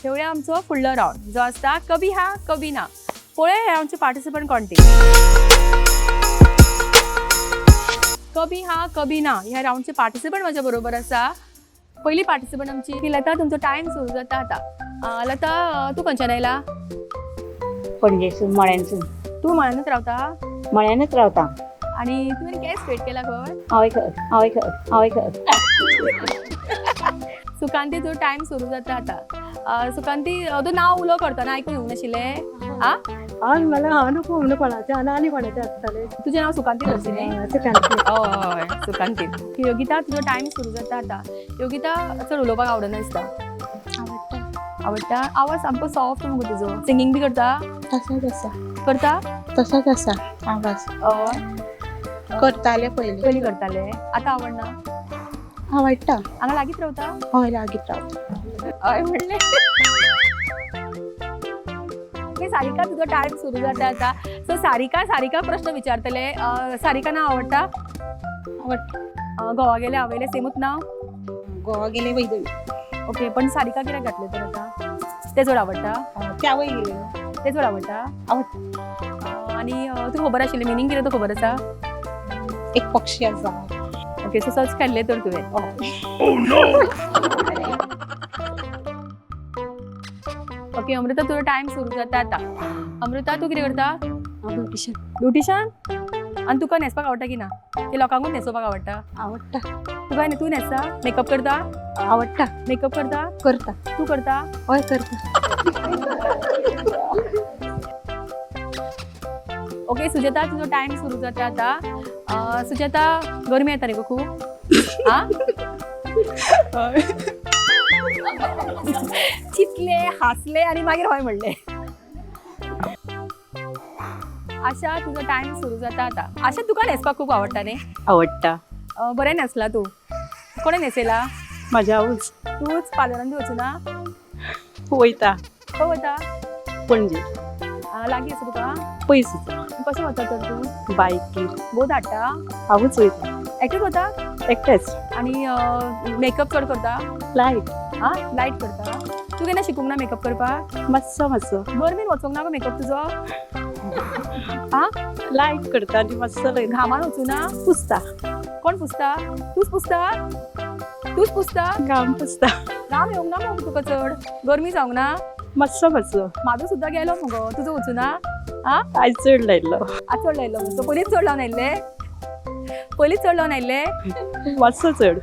ठेवूया आमचो फुडलो रावंड जो आसता कभी हा कभी ना. पळोवया हे आमचे पार्टिसिपंट कोण ते. कभी हा कभी ना ह्या रावंडचे पार्टिसिपंट माझ्या बरोबर आसा. पहिली पार्टिसिपंट आमची ती लता. तुमचो टायम सुरू जाता आता. लता, तूं खंयच्यान आयला? पणजेसून, मळ्यांसून. तूं मळ्यानूच रावता? मळ्यानच रावता. आणि तुवें गॅस वेट केला खंय? हय खर, हय खर, हय खर. सुकांती, तुजो टायम सुरू जाता आता. सुकांती, तूं नांव उलो करतना आयकून येवंक नाशिल्लें आ? हांव मला हांव नको म्हणून कोणाचें आनी आनी कोणाचें आसतालें. तुजें नांव सुकांती आशिल्लें? सुकांती. हय, सुकांती. योगिता, तुजो टायम सुरू जाता आता. योगिता, चड उलोवपाक आवडना दिसता. आवडटा. आवडटा? आवाज सामको सॉफ्ट मुगो तुजो. सिंगींग बी करता? तसोच आसा. करता? तसोच आसा आवाज. हय. करताले पयलीं. पयलीं करताले, आतां आवडना? आवडटा. हांगा लागींच रावता? हय, लागींच रावता. हय म्हणलें. ओके सारिका, तुजो टायम सुरू जाता आता. सो सारिका, सारिका प्रश्न विचारतले. सारिका, नाव आवडटा? आवडटा. गोवा गेले आवयले सेमूच नाव? गोवा गेले वैदवी. ओके, पण सारिका कित्याक घातलें तर आतां? तें चड आवडटा? त्यावय गेले न्हू. तें चड आवडटा? आवडटा. आनी तुका खबर आशिल्लें मिनींग कितें तो खबर आसा? एक पक्षी आसा. ओके, सो सर्च केल्लें तर तुवें? ओके अमृता, तुजो टायम सुरू जाता आतां. अमृता, तूं कितें करता? ब्युटिशन. ब्युटिशन. आनी तुका न्हेसपाक आवडटा की ना, की लोकांकूच न्हेसोवपाक आवडटा? आवडटा. तुका? तूं न्हेसता? मेकअप करता? आवडटा. मेकअप करता? करता. तूं करता? हय, करता. ओके सुजाता, तुजो टायम सुरू जाता आतां. सुजाता, गरमी येता न्ही गो खूब आ? चिंतले, हांसले आनी मागीर हय म्हणलें. आशा, तुजो टायम सुरू जाता आतां. आशा, तुका न्हेसपाक खूब आवडटा न्ही? आवडटा. बरें न्हेसला तूं. कोणें न्हेसयला? म्हाज्या हांवूच. तूंच पार्लरान बी वचूना? वयता. खंय वता? पणजे. लागीं आसा तुका? पयस आसा. कशें वता तर तूं? बायकीर. भोव धाडटा? हांवूच वयता. एकटेच वता? एकटेच. आनी मेकअप चड करता? लायट. आ, लायट करता. तूं केन्ना शिकूंक ना मेकअप करपाक? मातसो मातसो. गरमीन वचोंक ना गो मेकअप तुजो आ? लायट करता आनी मातसो लायता. घामान वचूना? पुसता. कोण पुसता? तूच पुसता? तूच पुसता? घाम पुसता. घाम येवंक ना मगो तुका चड? गरमी जावंक ना? मातसो मातसो. म्हाजो सुद्दां गेलो मुगो, तुजो वचूना? आयज चड लायल्लो. आज चड लायलो मुगो. पयलींच चड लावन आयिल्ले? पयलींच चड लावन आयिल्ले? मातसो चड.